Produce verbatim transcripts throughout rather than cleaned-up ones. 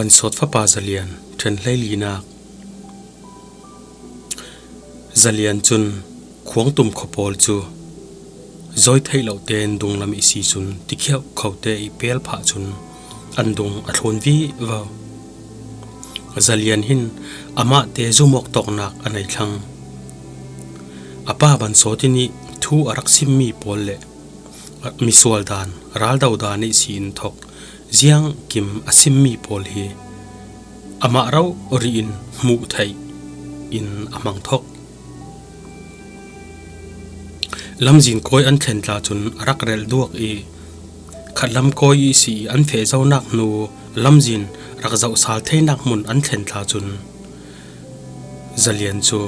Bansawt fapa Zalian ṭhen hleilinak. Zalian cun Khuangtum khuapawl cu zawi theih lote in dunglam ihsi cun tikhiauh khote ih pel phah cun an dung a thlun vivo. Zalian hin amahte zumawk tawknak a nei thlang. A pa Bansawt in ih thu a rak simmi pawl le misual dan, raldo dan ihsi in thok ziangkim a simmi pawl hi amah rori in hmuh theih in a hmang thok. Lamzin kawi an thlen tla cun a rak relh duak ih, khatlam kawi ihsi ih an feh zonak hnu lamzin rak zohsal theinak hmun an thlen tla cun Zalian cu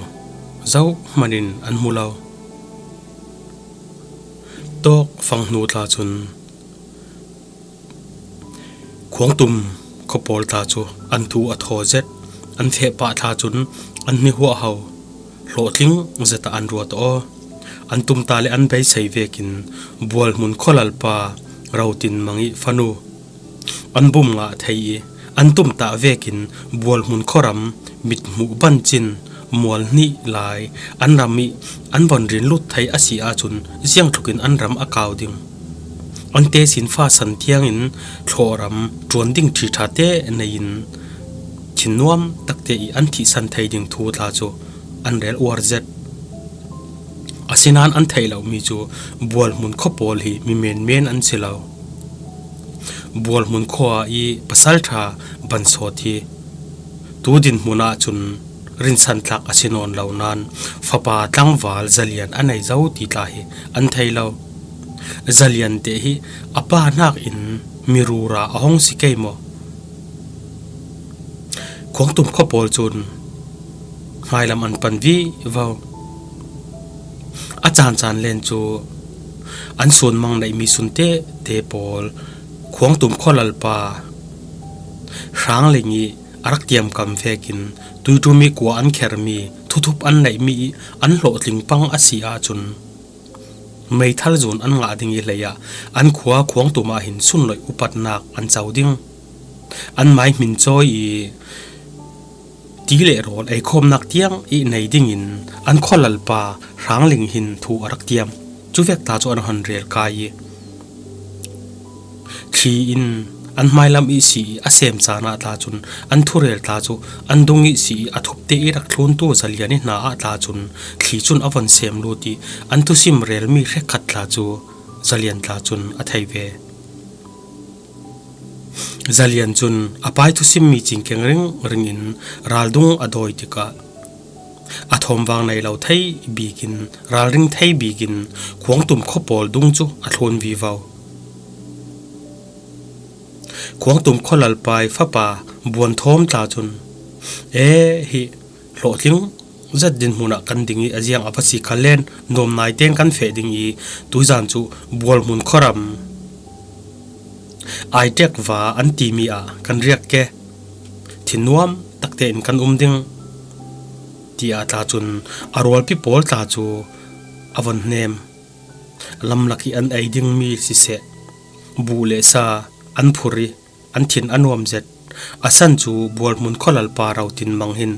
zohman in an hmu lo. Tawkfang hnu tla cun Khuangtum khuapawl tla cu an thu a thaw zet. An feh pah tla cun an hnihuahho hlawhtling zet ah an ruat aw. An tumta le an beisei vekin Bualhmun khualalpa Rotin Mang ih fanu an bum ngah thei ih, an tumtah vekin Bualhmun khuaram mithmuh bancin mual hnih lai an ram ih an von rin lut thei a si ahcun ziangtlukin an ram a kau ding. An tesinfa san tiangin thlawhram ṭuan ding ṭhiṭhate nei in thinnuam takte ih an thihsan thei ding thu tla cu an rel uar zet. Asinain an theih lomi cu Bualhmun khuapawl hi mi menmen an si lo. Bualhmun khua ih pasalṭha Bansawt hi tu dinhmun ahcun rinsantlak a si nawn lo nain fapa tlangval Zalian a nei zo ti tla hi an thei lo. Zalian te hi a pa hnakin mi rura a hong si kei maw? Khuangtum khuapawl cun hmailam an pan vivo. A caancaan len cu an sunmang neihmi sunte te pawl Khuangtum khualalpa Hrangling ih a rak tiamkam vekin tuiṭum ih kua an khermi thuthup an neihmi ih an hlawhtling pang a si ahcun meithal zun an ngah ding ih hleiah an khua Khuangtum ah hin sunloih upatnak an co ding. An mai hmin cawi ih ti le rawl eikhawmnak tiang ih nei dingin an khualalpa Hrangling hin thu a rak tiam. Cuvek ta cu an hon rel kai ih thli in an hmailam ihsi ih a sem caan ah tla cun an thurel tla cu an dung ihsi ih a thupte ih rak thluntu Zalian ih hna ah tla cun thli cun a von sem lut ih an thusim relmi hrekkhat tla cu Zalian tla cun a thei ve. Zalian cun a pai thusimmi cingkeng ringring in raldung a dawi tikah a thawmvang nei lo thei bikin, ralring thei bikin Khuangtum khuapawl dung cu a thlun vivo. Khuangtum khualalpa ih fapa Buanthawm tla cun, "E, hi hlawhtling zat dinhmun ah kan ding ih a ziang a va si kha len nuam naitein kan feh ding ih tuizan cu Bualhmun khuaram Aiṭek va an timi ah kan riak ke. Thinnuam takte in kan um ding," tiah tla cun a rualpi pawl tla cu a von hnem. Lamlak ih an ei dingmi siseh, buh le sa an phur ih an thin a nuam zet. A san cu Bualhmun khualalpa Rotin Mang hin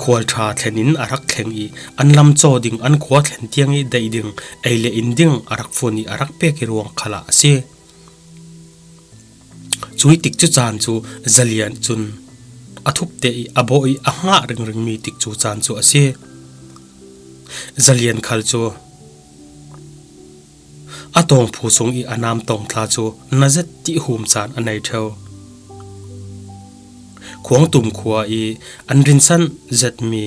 khualṭha thlen in a rak thleng ih an lam caw ding, an khua thlen tiang ih daih ding, ei le in ding a rak vun ih a rak pek ih ruang khalah a si. Cuih tikcu caan cu Zalian cun a thupte ih a bawh ih a hngah ringringmi tikcu caan cu a si. Zalian khal cu a tawngphu sung ih a namtawng tla cu na zet ih hum caan a nei ṭheo. Khuangtum khua ih an rinsan zetmi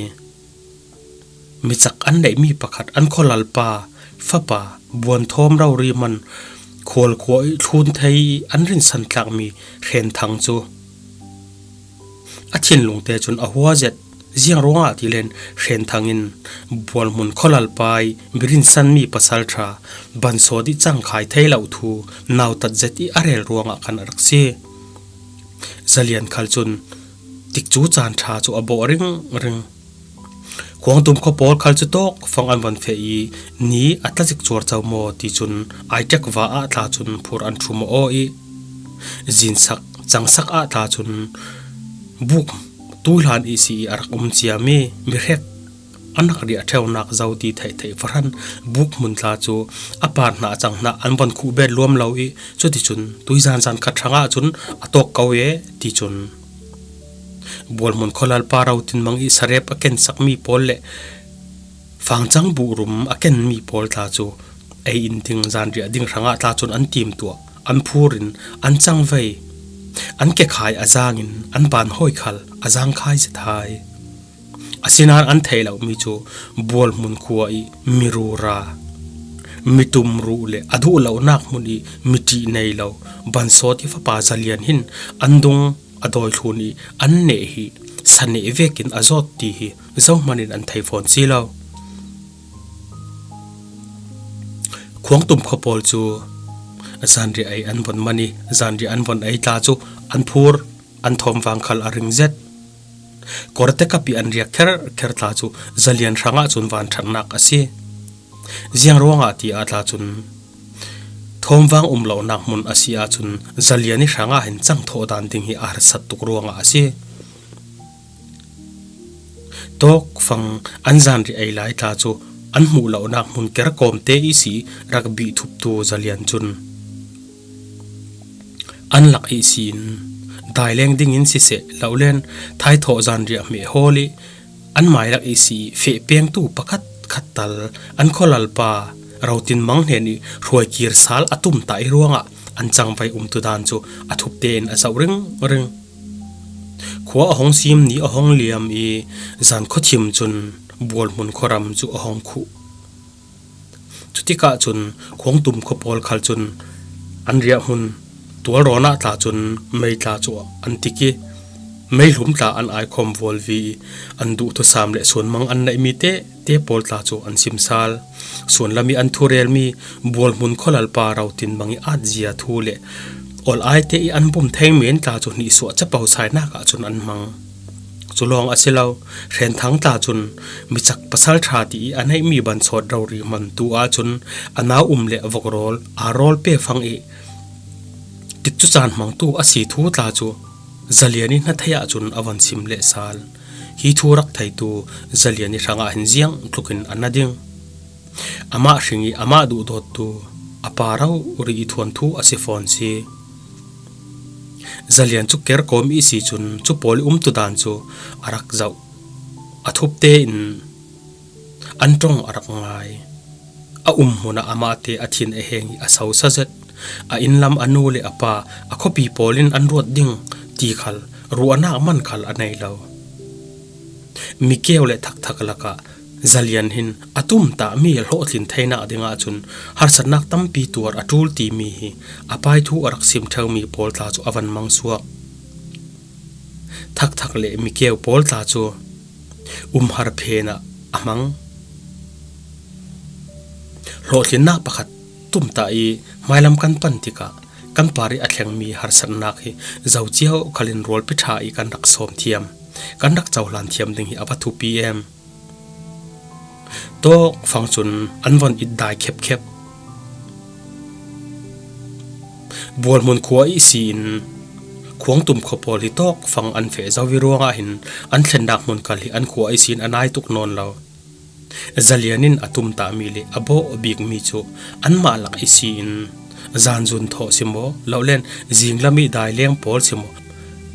micak an neihmi pakhat an khualalpa fapa Buanthawm rori hman Khual khua ih thlun thei ih an rinsan tlakmi Hrenthang cu a thinlungte cun a hua zet. Ziang ruangah tilen Hrenthang in Bualhmun khualalpa ih mi rinsanmi pasalṭha Bansawt ih cangkhai thei lo thu nautat zet ih a rel ruangah khan a rak si. Zalian khal cun tikcu caan ṭha cu a bawh ringring. Khuangtum khua pawl khal cu tawk fang an van feh ih ni a tla zik cuar co maw ti cun Aiṭek va ah tla cun phur an ṭhum aw ih zinsak Tangsak ah tla cun buk tuihlan ihsi i a rak um ciami mihrek an rak riah ṭheunak zo ti theih theih fahran buk hmun tla cu a par hna a cang hna an von khuh bet luam lo i cuticun tuizan zan khat hrangah cun a tawk ko e ti cun Bualhmun khualalpa Rotinmang i sarep a kensakmi pawl le fangcang buhrum a kenmi pawl tla cu ei in ding zanriah ding hrangah tla cun an timtuah, an phur in an cangvei, an kekhai a zang in an ban hawi khal a zang khai zet hai. Asinain an theih lomi cu Bualhmun khua i mi rura, mi tum ruh le a duh lonak hmun i mi ṭih nei lo Bansawt i fapa Zalian hin an dung a dawi thlun i an neh hi sa neh vekin a zawt ti hi zohman in an thei fawn si lo. Khuangtum khua pawl cu zanriah ei an von man i zanriah an von ei tla cu an phur, an thawmvang khal a ring zet. Kawrte kap i an riak kherkher tla cu Zalian hrangah cun vanṭhatnak a si. Ziang ruangah ti ah tla cun thawmvang um lonak hmun a si ahcun Zalian i hrangah hin cang thawh dan ding hi a harsat tuk ruangah a si. Tawkfang an zanriah ei lai tla cu an hmuh lonak hmun kerkawmte ihsi rak bih thuptu Zalian cun an lak ihsin daileng dingin siseh, lo len thaithawh zanriah hmeh hawl i an mailak ihsi feh pengtu pakhat khat tal an khualalpa Rotinmang hnen i hruaikir sal a tumtah i ruangah an cangvai umtu dan cu a thupte in a zoh ringring. Khua a hong sim ni a hong liam i zan khuathim cun Bualhmun khuaram cu a hong khuh. Cutikah cun Khuangtum khua pawl khal cun an riahhmun tualrawn ah tla cun mei tla cu an tik i meihlum tla an aikhawm vualvi i an duh thusam le sunmang an neihmi tehte pawl tla cu an simsal. Sunlam i an thurelmi Bualhmun khualalpa Rotinmang i atzia thu le ol aite i an bum thei men tla cu hnihsuah capo sainak ah cun an hmang. Cu lawng a si lo, Hrenthang tla cun micak pasal ṭha ti i a neihmi Bansawt rori hmantu ahcun a nau um le vok rawl aa rawl pe fang i tikcu caan hmangtu a si thu tla cu Zalian i hnathei ahcun a von sim lehsal. Hi thu rak theitu Zalian i hrangah hin ziang tlukin a na ding. Amah hring i amah duhdawttu a pa rori i thuanthu a si fawn si. Zalian cu kerkawm ihsi cun cu pawl i umtu dan cu a rak zoh. A thupte in an ṭong a rak ngai. A umhmun ah amahte a thin a heng i a sosa zet. A innlam a nu le a pa, a khuapi pawl in an ruat ding ti khal ruahnak man khal a nei lo. Mikeu le thakthak lakah Zalian hin a tumtahmi hlawhtlin theinak dingah cun harsatnak tampi tuar a ṭul timi hi a paithu a rak sim ṭheumi pawl tla cu a van mangsuak. Thakthak le mikeu pawl tla cu umhar phen ah a hmang. Hlawhtlinnak pakhat tumtah i hmailam kan pan tikah kan par i a thlengmi harsatnak hi zo cio khalin rualpi ṭha i kan rak sawm thiam, kan rak cohlan thiam ding hi a va thupi em. Tawkfang cun an von it dai khepkhep. Bualhmun khua ihsi in Khuangtum khua pawl hi tawkfang an feh zo i ruangah hin an thlennak hmun kal hi an khua ihsi in a nai tuk nawn lo. Zalian in a tumtahmi le a bawh bikmi cu anmah lak ihsi in zanzun thawh si maw, lo len zinglam i daileng pawl si maw,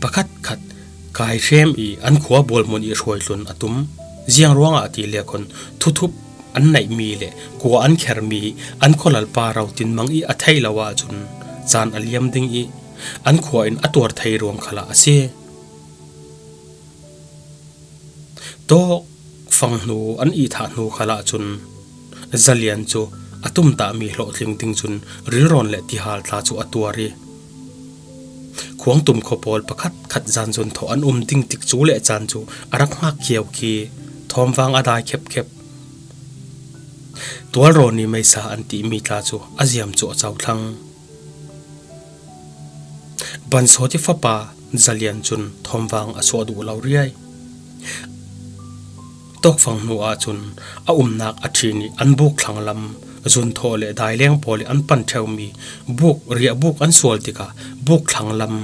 pakhatkhat kai hrem i an khua Bualhmun i hruaitlun a tum. Ziang ruangah ti le khun thuthup an neihmi le kua an khermi an khualalpa Rotinmang i a theih lo ahcun caan a liam ding i an khua in a tuar thei ruang khalah a si. Tawkfang hnu an ihthah hnu khalah cun Zalian cu a tumtahmi hlawhtling ding cun rilrawn le tihal tla cu a tuar i Khuangtum khua pawl pakhatkhat zanzun thawh an um ding tikcu le caan cu a rak hngak khiau khi thawmvang a dai khepkhep. Tualrawn i meisa an timi tla cu a ziam cu a cothlang. Bansawt i fapa Zalian cun thawmvang a suah duh lo riai. Tawkfang hnu ahcun a umnak a ṭhin i an buk thlanglam zunthawh le daileng pawl i an pan ṭheumi buk riahbuk an sual tikah buk thlanglam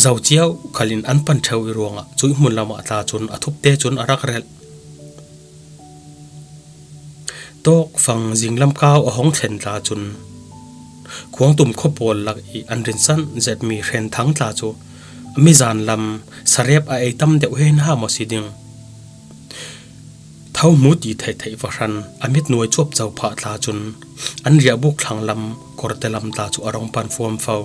Zo ciau khalin an pan theu i ruangah cuih hmun lamah tla cun a thupte cun a rak relh. Tawkfang zinglam kau a hong thlen tla cun Khuangtum khuapawl lak i an rinsan zetmi Hrenthang tla cu mizan lam sarep a ei tam deuh he hna maw si ding? Tho hmu ti theihtheih va hran a mit nuai cuap co phah tla cun an riahbuk thlang lam korte lam tla cu a rong pan fuamfo.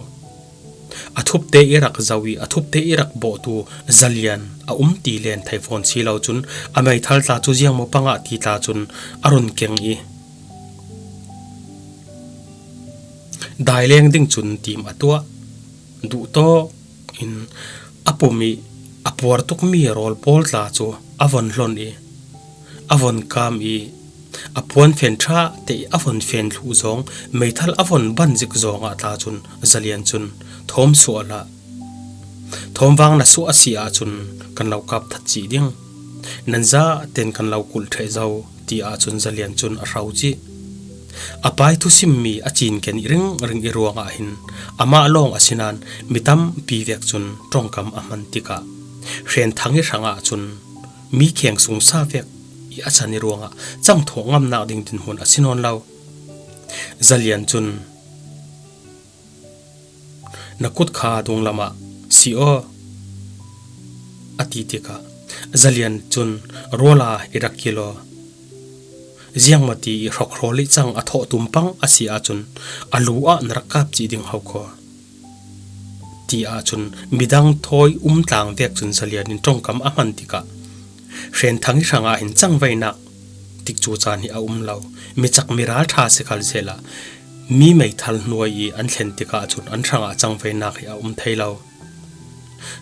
A thupte i rak zoh i a thupte i rak bawhtu Zalian a um ti len thei fawn si lo cun a meithal tla cu ziangmaw pangah ti tla cun a run keng i daileng ding cun tim a tuah. Duhtawk in a pum i a puar tukmi rawl pawl tla cu a von hlon i a von kam i a puan fen ṭha te i a von fen thluh zawng meithal a von ban zik zawngah tla cun Zalian cun thawm suah hlah. Thawm vang na suah a si ahcun kan lo kap that cih ding. Nan za ten kan lo kulh ṭheh zo ti ahcun Zalian cun a hro cih. A pai thusimmi a cinken i ringring i ruangah hin amah lawng a si nain mi tampi vek cun ṭongkam a hman tikah Hrenthang i hrangah cun mi kheng sungsa vek i a can i ruangah cang thawh ngamnak ding dinhmun a si nawn lo. Zalian cun, "Na kut kha dunglamah si aw," a ti tikah Zalian cun, "Ruala i rak kilh aw. Ziangmati i hrokhrawl i cang a thawh tum pang a si ahcun a lu ah na rak kap cih ding ho khaw," ti ahcun midang thawi um tlang vek cun Zalian in ṭongkam a hman tikah Hrenthang i hrangah hin cangveinak tikcu caan hi a um lo. Mi cak mi ral ṭha si khal sehla mi meithal hnuai i an thlen tikah cun an hrangah cangveinak hi a um thei lo.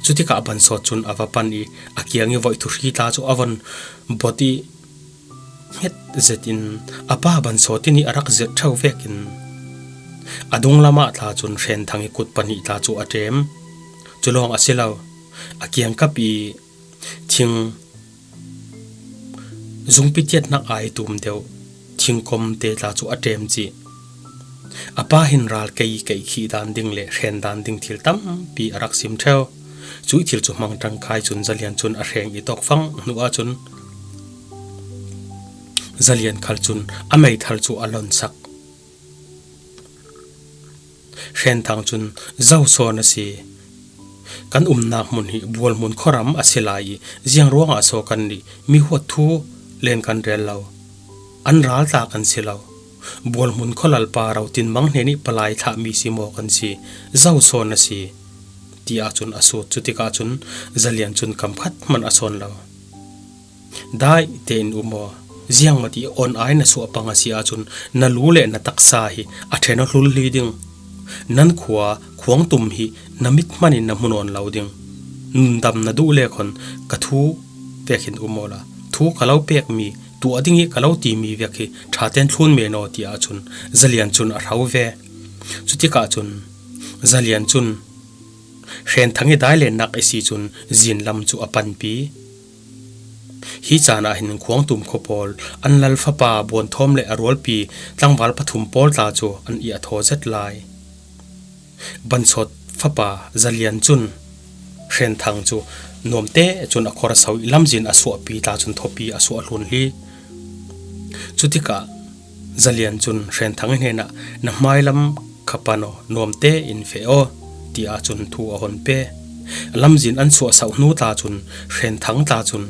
Cutikah Bansawt cun a va pan i a kiang i voih thuhri tla cu a von bot i hnget zetin a pa Bansawt in i a rak zirh ṭheu vekin a dunglam ah tla cun Hrenthang i kut pahnih tla cu a ṭem. Cu lawng a si lo, a kiangkap i thing zungpi tiat hnak ai tum deuh thingkom te tla cu a ṭem cih. A pa hin ral kei keih khih dan ding le hren dan ding thil tampi a rak sim ṭheu. Cuih thil cu hmang ṭangkai cun Zalian cun a hreng i tawkfang hnu ahcun Zalian khal cun a meithal cu a lonsak. Hrenthang cun, "Zo sawn a si. Kan umnak hmun hi Bualhmun khuaram a si lai i ziang ruangah saw kan nih mi huat thu len kan rel lo. An ral tla kan si lo. Bualhmun khualalpa Rotinmang hnen i palai thlahmi si maw kan si. Zo sawn a si," ti ahcun a sut. Cutikah cun Zalian cun kam khat hmanh a sawn lo. "Dai tein um aw. Ziangmati on ai na suah pang a si ahcun na lu le na taksa hi a ṭhen aw hlulhli ding. Nan khua Khuangtum hi na mit hmanh in na hmu nawn lo ding. Nundam na duh le khawn ka thu vekin um awla thu ka lo pekmi, tuah ding i ka lo timi vek hi ṭha tein thlun men aw," ti ahcun Zalian cun a hro ve. Cutikah cun Zalian cun Hrenthang i dailennak i si cun zin lam cu a panpi. Hi caan ah hin Khuangtum khua pawl an lal fapa Buanthawm le a rualpi tlangval pathum pawl tla cu an i a thaw zet lai. Bansawt fapa Zalian cun Hrenthang cu nuamte cun a khuar a so i lamzin a suahpi tla cun thawpi a suah hlun hli. Cutikah Zalian cun Hrenthang i hnenah, "Na hmailam kha pan aw, nuamte in feh aw," ti ahcun thu a hon pe. Lamzin an suahsauh hnu tla cun Hrenthang tla cun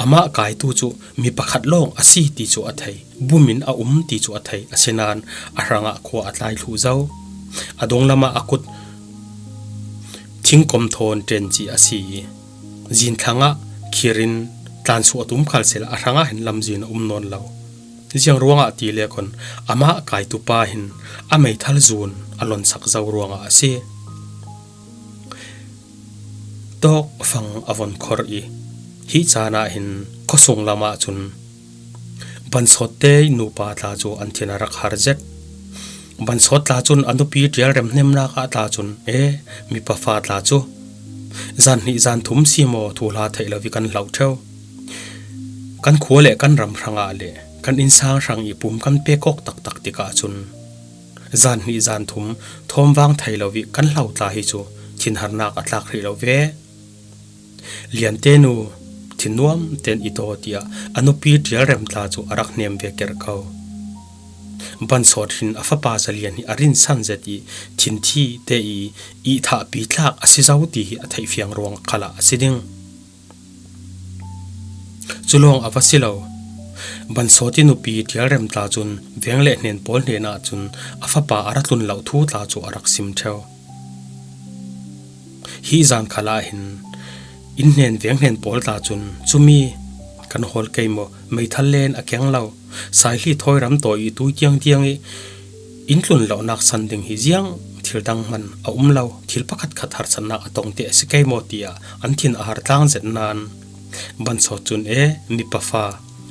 amah kaitu cu mi pakhat lawng a si ti cu a thei, bum in a um ti cu a thei, asinain a hrangah khua a tlai thluh zo. A dunglam ah a kut thingkom thawn ṭen cih a si i, zin thlang ah khir in tlansuah a tum khal sehla a hrangah hin lamzin a um nawn lo. Ziang ruangah ti le khawn amah kaitu pa hin a meithal zun a lonsak zo ruangah a si. Tawkfang a von khor i, hi caan ah hin khuasung lam ah cun Bansawt te nupa tla cu an thin a rak har zet. Bansawt tla cun a nupi ṭial remhnemnak ah tla cun, "E, mipa fa tla cu zan hnih zan thum si maw thuhla theih lo i kan hloh ṭheu. Kan khua le kan ram hrangah le kan innsang hrang i pum kan pek awk taktak tikah cun zan hnih zan thum thawmvang thei lo i kan hlo tla hi cu thinharnak a tlak hrih lo ve. Liante nu, thinnuam ten i taw, tiah a nupi Ṭialrem tla cu a rak hnem ve kerh ko. Bansawt hin a fapa Zalian hi a rinsan zet i thinthi te i ihthahpi tlak a si zo ti hi a theih fiang ruang khalah a si ding. Cu lawng a va si lo. Bansawt i nupi Ṭialrem tla cun veng le hnen pawl hnenah cun a fapa a ra tlun lo thu tla cu a rak sim ṭheu. Hi zan khalah hin inn hnen veng hnen pawl tla cun, cumi kan hawl kei maw, meithal len a keng lo, saihli thawi ram tawi i tui tiang tiang i inn tlun lonak san ding hi ziang thil dang hman a um lo, thil pakhatkhat harsatnak a tong te a si kei maw, tiah an thin a har tlang zet nain Bansawt cun, "E, mipa fa,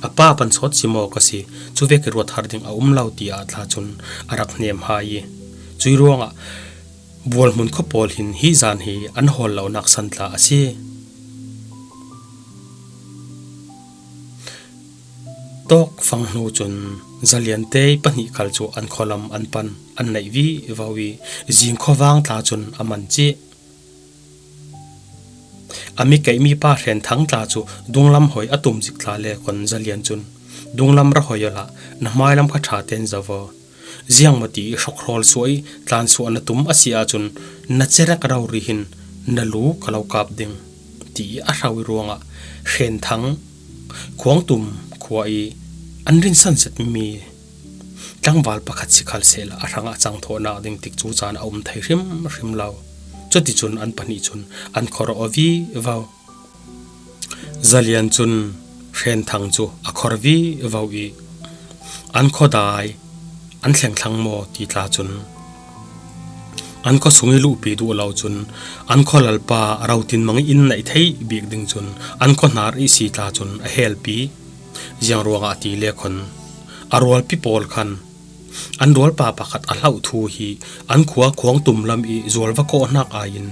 a pa Bansawt si maw ka si, cu vek i ruat har ding a um lo," tiah tla cun a rak hnem hai i, cui ruangah Bualhmun khua pawl hin hi zan hi an hawl lonak san tla a si. Tawk fang hnu cun Zalian te pahnih khal cu an khualam an pan an neih vivo i, zing khuavang tla cun a man cih. A mi keihmi pa Hren Thang tla cu dunglam hoi a tum zik tla le kon Zalian cun, "Dunglam ra hoi awla na hmailam kha ṭha ten zoh aw. Ziangmawti i hrokhrawl suah i tlansuahna tum a si ahcun na cerek rori hin na lu ka lo kap ding," ti i a hrau i ruangah Hren Thang Khuangtum khua i an rinsan zetmi tlangval pakhat si khal sehla a hrangah cang thawhnak ding tikcu caan a um thei hrimhrim lo. Cuticun an pahnih cun an khor aw vivo. Zalian cun Hren Thang cu a khor vivo i, an khuadai an thleng thlang maw ti tla cun, an khuasung i luhpi duh lo cun, an khualalpa Rotinmang i inn naih thei bik ding cun an khuahnar i si tla cun a helpi. Ziang ruangah ti le khon a rualpi pawl khan an rualpa pakhat a hloh thu hi an khua Khuangtum lam i zual va kawhnak aiin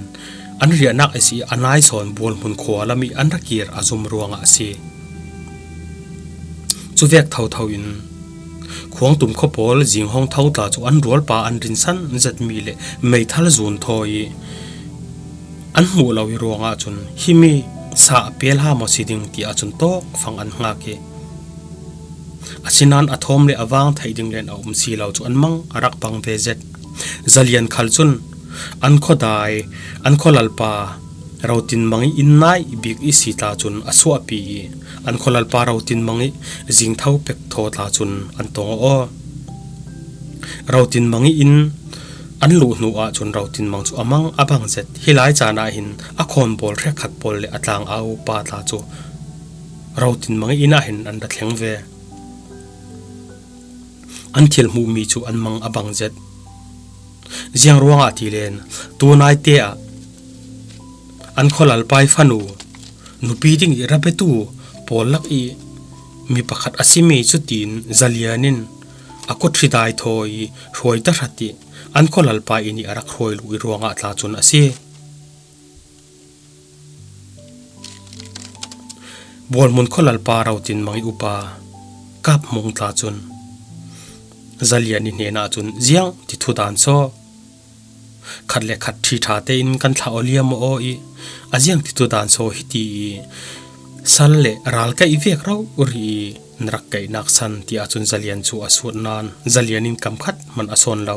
an riahnak i si a nai sawn Bualhmun khua lam i an ra kir a zum ruangah a si. Cuvek thotho in Khuangtum khua pawl zing hong tho tla cu an rualpa an rinsan zetmi le meithal zun thaw i an hmuh lo i ruangah cun, "Himi sa a pel ha maw si ding?" tiah cun tawk fang an hngak i, asinain a thawm le a vang theih ding len a um si lo cu an mang a rak pang ve zet. Zalian khal cun an khuadai, an khualalpa Rotinmang i inn naih bik i si tla cun a suahpi i, an khualalpa Rotinmang i zingtho pek thaw tla cun an tong aw. Rotinmang i inn an luh hnu ahcun Rotinmang cu a mang a bang zet. Hi lai caan ah hin a khawnbawl hrekkhat pawl le a tlang aupa tla cu Rotinmang i inn ah hin an ra thleng ve. An thil hmuhmi cu an mang a bang zet. Ziang ruangah ti len, tu naite ah an khualalpa i fanu, nupi ding i rabetu pawl lak i mi pakhat a simi cutin Zalian in a kut hridai thaw i hruai tahrat i an khualalpa inn i a rak hruai luh i ruangah tla cun a si. Bualhmun khualalpa Rotinmang i upa Kap Hmung tla cun Zalian i hnenah cun, "Ziang ti thu dan saw? Khat le khat ṭhi ṭha tein kan thlah aw liam aw i, a ziang ti thu dan saw hiti i sal le ral kaih vek rori i na rak kaihnak san," tiah cun Zalian cu a sut nain Zalian in kam khat hman a sawn lo.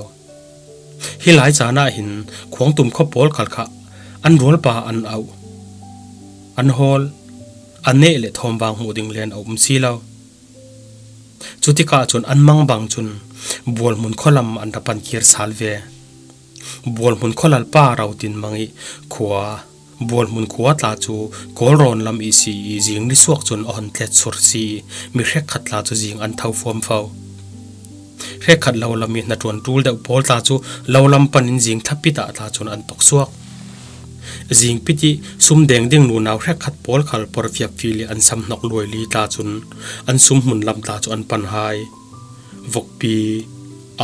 Hi lai caan ah hin Khuangtum khua pawl khal kha an rualpa an auh, an hawl, an neh le thawm vang hmuh ding len a um si lo. Cutikah cun an mang bang cun Bualhmun khualam an ra pan kir sal ve. Bualhmun khualalpa Rotinmang i khua, Bualhmun khua tla cu Kawlrawn lam i si i zing nisuak cun a hon tlet sur si i mi hrekkhat tla cu zing an tho fuamfo. Hrekkhat lo lam i hnaṭuan ṭul deuh pawl tla cu lo lam panin zing thlapit ah tla cun an toksuak. Zingpit i sum deng ding nunau hrekkhat pawl khal porfiak fil i an samhnok luaili tla cun an sumhmun lam tla cu an pan hai. Vokpi,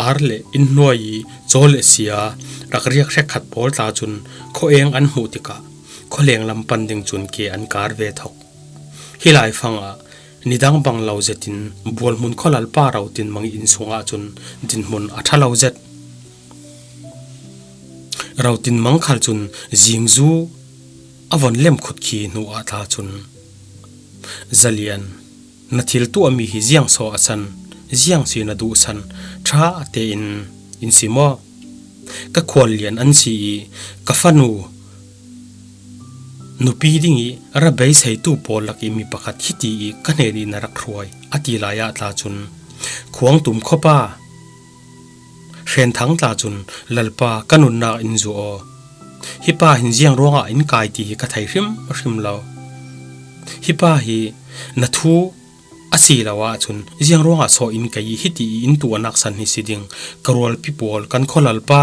ar le innhnuai i caw le sia rak riak hrekkhat pawl tla cun khuaeng an hmuh tikah khualeng lam pan ding cun ke an kar ve thok. Hi lai fangah nidang bang lo zetin Bualhmun khualalpa Rotinmang i inn sungah cun dinhmun a ṭha lo zet. Rotinmang khal cun zingzu a von lemkhut khi hnu ah tla cun, Zalian, na thil tuahmi hi ziang saw a san, ziang si na duhsan ṭha tein in sim aw. Ka khuallian an si i ka fanu nupi ding i ra beiseitu pawl lak i mi pakhat hiti i ka hnen i na rak hruai, a ti lai ah tla cun, Khuangtum khuapa Hrenthang tla cun, Lalpa, ka nunnak in zu aw. Hi pa hin ziang ruangah in kai ti hi ka thei hrimhrim lo. Hi pa hi na thu a si lo ahcun ziang ruangah saw in kei i hiti i in tuahnak san hi si ding. Ka rualpi pawl, kan khualalpa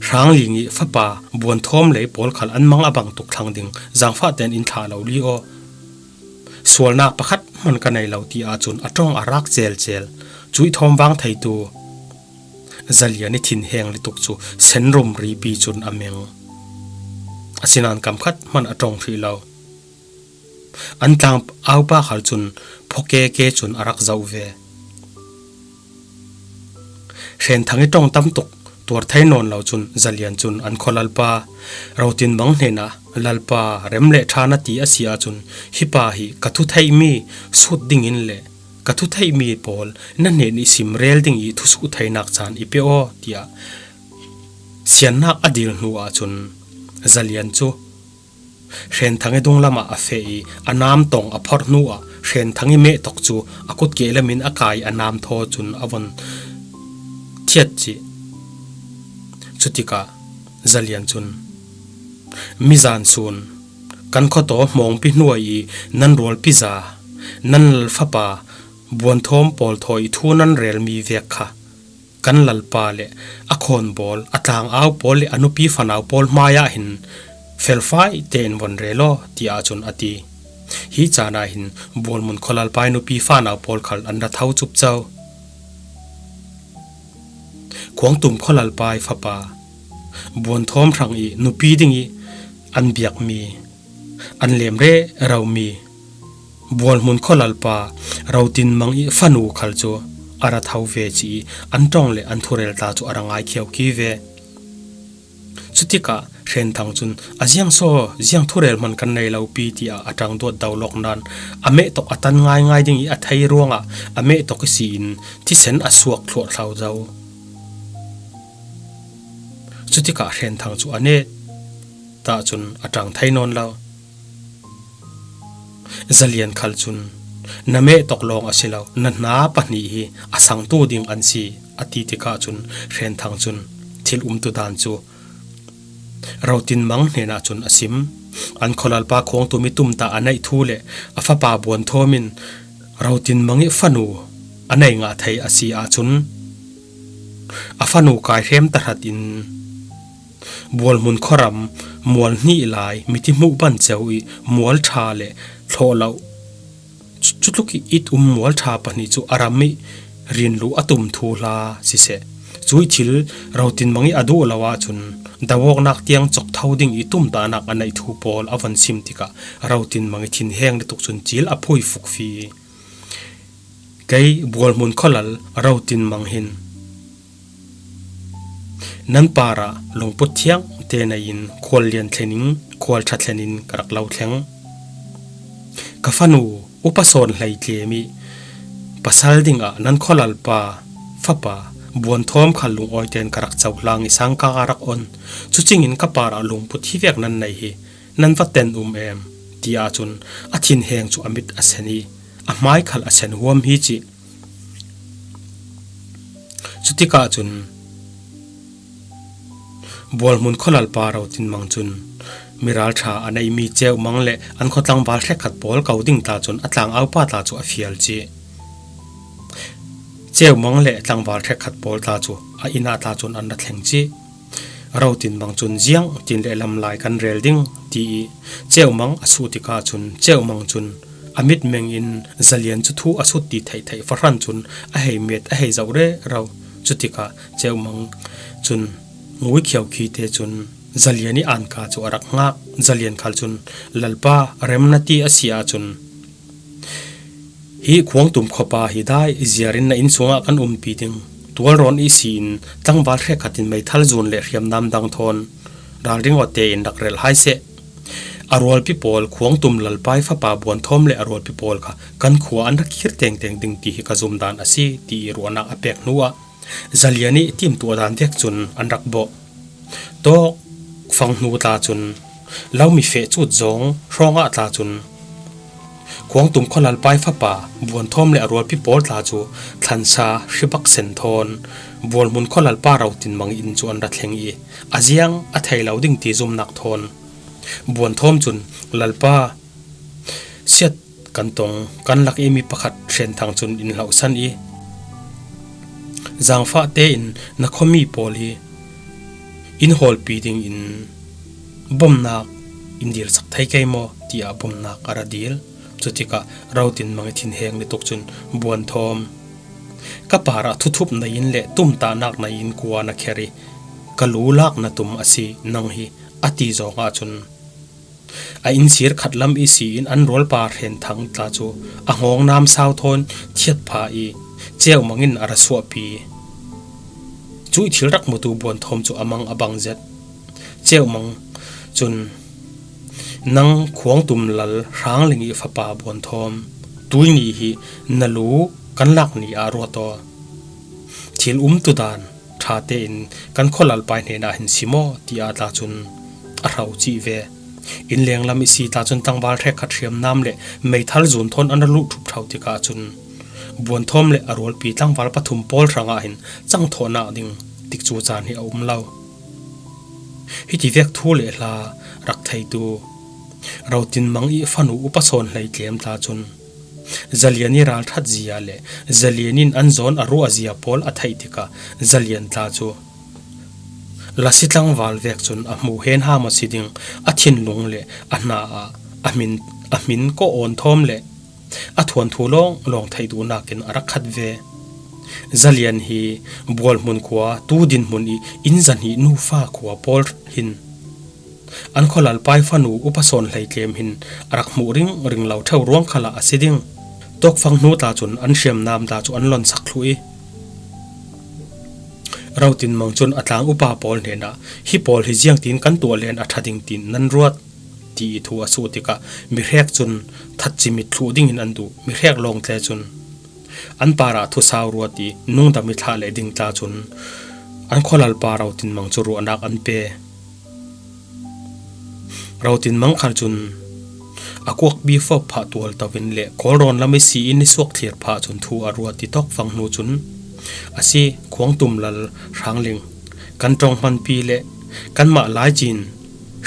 Hrangling i fapa Buanthawm lei pawl khal an mang a bang tuk thlang ding. Zangfah tein in thlah lo li aw. Sualnak pakhat hman ka nei lo, ti ahcun a ṭong a rak celcel. Cuih thawm vang theitu Zalian i thinheng lutuk cu senrum ripi cun a meng. Asinain kam khat hman a ṭong hrih lo. An tlang aupa khal cun phawke ke cun a rak zoh ve. Hrenthang i ṭong tam tuk tuar thei nawn lo cun Zalian cun an khualalpa Rotinmang hnenah, Lalpa, rem le ṭha na ti a si ahcun hi pa hi ka thu theihmi sut dingin le ka thu theihmi pawl na hnen i sim rel ding i thusuh theinak caan i pe aw, tiah siannak a dil hnu ahcun Zalian cu Hrenthang i dunglam ah a feh i a nam tong a phorh hnu ah Hrenthang i meh tok cu a kut kehlam in a kai a nam thaw cun a von thiat cih. Cutikah Zalian cun, Mizan sun, kan khuataw hmawngpi hnuai i nan rualpi za, nan lal fapa Buanthawm pawl thaw i thu nan relmi vek kha kan lalpa le a khawnbawl, a tlangau pawl le a nupi fanau pawl hmaiah hin felfai tein von rel aw, ti ahcun a ti. Hi caan ah hin Bualhmun khualalpa i nupi fanau pawl khal an ra tho cupco. Khuangtum khualalpa i fapa Buanthawm hrang i nupi ding i an biakmi, an lem rero mi Bualhmun khualalpa Rotinmang i fanu khal cu a ra tho ve ci i an ṭong le an thurel tla cu a ra ngai khiau khi ve. Cutikah Hrenthang cun, a ziang saw ziang thurel hman kan nei lo pi, tiah a ṭang duat do lawk nain a meh tok a tan ngaingai ding i a thei ruangah a meh tok i si in thisen a suak thluahthlo zo. Cutikah Hrenthang cu a net ahcun a ṭang thei nawn lo. Zalian khal cun, na meh tok lawng a si lo, na hna pahnih hi a sangtu ding an si, a ti tikah cun Hrenthang cun thil umtu dan cu Rotinmang hnenah cun a sim. An khualalpa Khuangtum i tumtah a neih thu le a fapa Buanthawm in Rotinmang i fanu a nei ngah thei a si ahcun a fanu kaihrem tahratin Bualhmun khuaram mual hnih lai miti hmuh ban ceu i mual ṭha le thlawh lo, cu-, cutluk i it um mual ṭha pahnih cu a ram i rinluh a tum thu hla siseh, cuih thil Rotinmang i a duh lo ahcun do awknak tiang cawk tho ding i tumtahnak a neih thu pawl a von sim tikah Rotinmang i thinheng lutuk cun cil a phui fukfi. Kei Bualhmun khualal Rotinmang hin nan parah lungput thiang te nei in khuallian thlenin, khualṭha thlenin ka rak lo thleng. Ka fanu upa sawn hlei tlem i pasal dingah nan khualalpa fapa Buanthawm khal lungawi tein ka rak cohlang i sangka ka rak on. Cucingin ka parah lungput hi vek nan nei hi, nan va ten um em? Ti ahcun a thinheng cu a mit a sen i a hmai khal a sen huam hi cih. Cutikah cun Bualhmun khualalpa Rotinmang cun miralṭha a neihmi Ceuhmang le an khuatlangval hrekkhat pawl ko ding tla cun a tlangaupa tla cu a fial cih. Ceuhmang le tlangval hrekkhat pawl tla cu a inn ah tla cun an ra thleng cih. Rotinmang cun ziang tin le lamlai kan rel ding ti i Ceuhmang a suh tikah cun Ceuhmang cun a mit meng in Zalian cu thu a sut ti theihtheih fahran cun a hei met a hei zoh rero. Cutikah Ceuhmang cun ngui khiau khi te cun Zalian i anka cu a rak ngak. Zalian khal cun, Lalpa, rem na ti a si ahcun hi Khuangtum khuapa hi dai ziar in na inn sungah kan umpi ding. tualrawn ihsi in tlangval hrekkhat in meithal zun le hriamnam dang thawn ralring awte in rak relh hai seh. A rualpi pawl Khuangtum Lalpai fapa Buanthawm le a rualpi pawl kha kan khua an rak kir tengteng ding ti hi ka zum dan a si, ti i ruahnak a pek hnuah Zalian i timtuah dan vek cun an rak bawh. Tawk fang hnu tla cun lo mi feh cut zawng hrawngah tla cun Khuangtum khualalpai fapa Buanthawm le a rualpi pawl tla cu thlansa hribak sen thawn Bualhmun khualalpa Rotin Mang inn cu an ra thleng i a ziang a thei lo ding ti zumnak thawn Buanthawm cun, "Lalpa, siat kan tong, kan lak i mi pakhat Hrenthang cun in hlohsan i, 'Zangfah tein na khuami pawl hi in hawlpi dingin bomnak in dilsak thei kei maw?' tiah bomnak a ra dil. Cutikah Rotin Mang i thinheng ni tuk cun Buanthawm, "Ka parah thuthup nei in le tumtahnak nei in kua na kher i ka lu lak na tum a si nang hi," a ti zawng ahcun, a innsir khat lam ihsi in an rualpa Hrenthang tla cu a ngawng namsau thawn thiat pha i Ceuhmang in a ra suahpi. Cuih thil rak mutu Buanthawm cu a mang a bang zet. Ceuhmang cun, "Nang Khuangtum Lal Hrangling i fapa Buanthawm, tuini hi na lu kan lak ni ah ruat aw. Thil umtu dan ṭha tein kan khualalpai hnenah hin sim aw," tiah tla cun a hro cih ve. Inn lenglam ihsi tla cun tlangval hrekkhat hriamnam le meithal zun thawn an ra luh ṭhup ṭho tikah cun Buanthawm le a rualpi tlangval pathum pawl hrangah hin cangthawhnak ding tikcu caan hi a um lo. Hiti vek thu le hla rak theitu Rotin Mang i fanu upa Sawn Hlei Tlem tla cun Zalian i ralṭhat zia le Zalian in an zawn a ruah zia pawl a theih tikah Zalian tla cu lasi tlangval vek cun a hmu hen ham a si ding, a thinlung le a hna ah a hmin, a hmin kawh awn thawm le a thuanthu lawnglawng theih duhnak in a rak khat ve. Zalian hi Bualhmun khua, tu dinhmun i inn zahnih nufa khua pawl hin an khualalpai fanu upa Sawn Hlei Tlem hin a rak hmuh ringring lo ṭheu ruang khalah a si ding. Tawkfang hnu tla cun an hriamnam tla cu an lonsak thluh i Rotin Mang cun a tlang upa pawl hnenah, "Hi pawl hi ziangtin kan tuah len a ṭha ding tiin nan ruat?" ti i thu a suh tikah mihrek cun that cimit thluh dingin an duh. Mihrek lawngte cun an parah thusau ruat i nungdam i thlah leh ding tla cun an khualalpa Rotin Mang cu ruahnak an pe. Rotin Mang khal cun a kuakpi fawp phah tual to in le kawlrawn lam i si in i suak thlir phah cun thu a ruat i tawkfang hnu cun, "A si, Khuangtum Lal Hrangling, kan ṭong hmanpi le kanmah laicin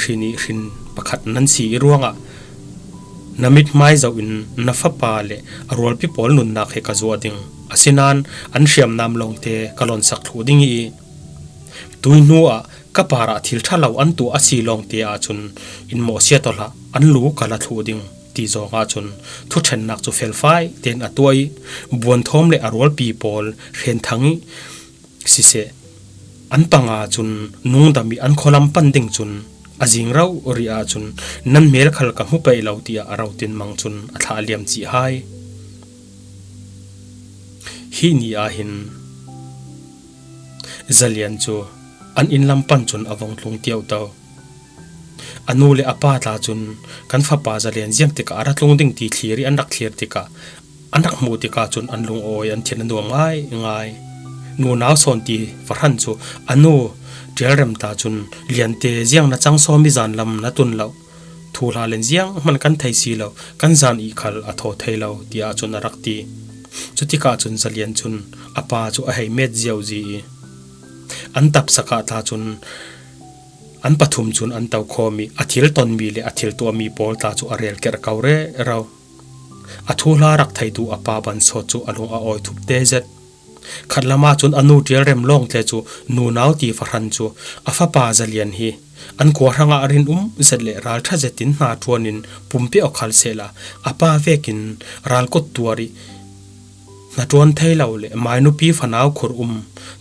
hrin i hrin pakhat nan si i ruangah na mithmai zoh in na fapa le a rualpi pawl nunnak he ka zuah ding. Asinain an hriamnam lawngte ka lonsak thluh ding i, tui hnu ah ka parah thil ṭha lo an tuah a si lawngte ahcun in mawhsiat aw hlah, an lu ka la thluh ding," ti zawng ahcun thuṭhennak cu felfai tein a tuah i Buanthawm le a rualpi pawl Hrenthang i siseh, an panga cun nungdam i an khualam pan ding cun a zing rori ahcun nan hmel khal ka hmu peih lo, tiah a Rotin Mang cun a thlah liam cih hai. Hi ni ah hin Zalian cu an inn lam pan cun a vong tlung tiauto. A nu le a pa tla cun kan fapa Zalian ziang tikah a ra tlung ding ti thlir i an rak thlir tikah, an rak hmuh tikah cun an lungawi, an thin a nuam ngaingai. Nunau Sawn Ti fahran cu a nu Ṭialrem tla cun, "Liante, ziang na cang sawm i zan lam na tun lo. Thuhla len zianghman kan thei si lo, kan zan i khal a thaw thei lo," tiah cun a rak ti. Cutikah cun Zalian cun a pa cu a hei met ziauzi i an tapsak ah tla cun an pathum cun an tokhawm i a thil tonmi le a thil tuahmi pawl tla cu a rel kerh ko rero. A thuhla rak theitu a pa Bansawt cu a lung a awi thup te zet. Khatlam ahcun a nu Ṭialrem lawngte cu nunau Ti fahran cu a fapa Zalian hi an khua hrangah rinum zet le ralṭha zetin hnaṭuan in pumpi awkhal sehla a pa vekin ralkut tuar i hnaṭuan thei lo le mainupi fanau khur um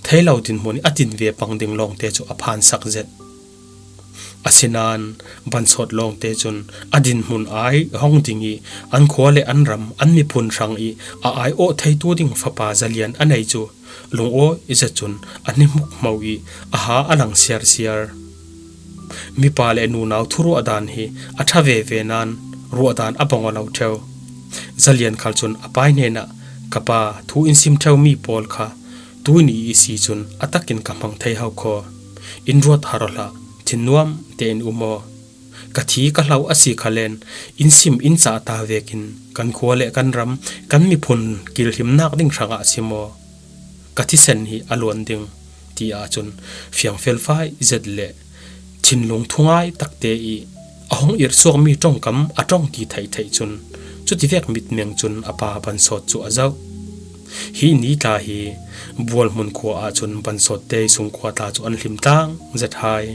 thei lo dinhmun i a tin ve pang ding lawngte cu a phansak zet. Asinain Bansawt lawngte cun a dinhmun ai hong ding i an khua le an ram, an miphun hrang i a aiawh theitu ding fapa Zalian a nei cu Lungawi zet cun a hni hmukmo i a ha a lang siarsiar. Mipa le nunau thuruah dan hi a ṭha veve nain ruah dan a bang aw lo ṭheu. Zalian khal cun a pa hnenah, "Ka pa, thu in sim ṭheumi pawl kha tuihni i si cun a takin ka hmang thei ho khaw. In ruat har aw hlah, thinnuam tein um aw. Ka thi ka hlo a si khalenah in sim in cah ta vekin kan khua le kan ram, kan miphun kilhimnak ding hrangah sim aw," ka thisen hi a luan ding, ti ahcun fiang felfai zet le thinlung thungai takte i a hung irhsuakmi ṭongkam a ṭong ti theih theih cun cutivek mitmeng cun a pa Bansawt cu a zoh. Hi ni tla hi Bualhmun khua ahcun Bansawt te sungkhua tla cu an hlim tlang zet hai.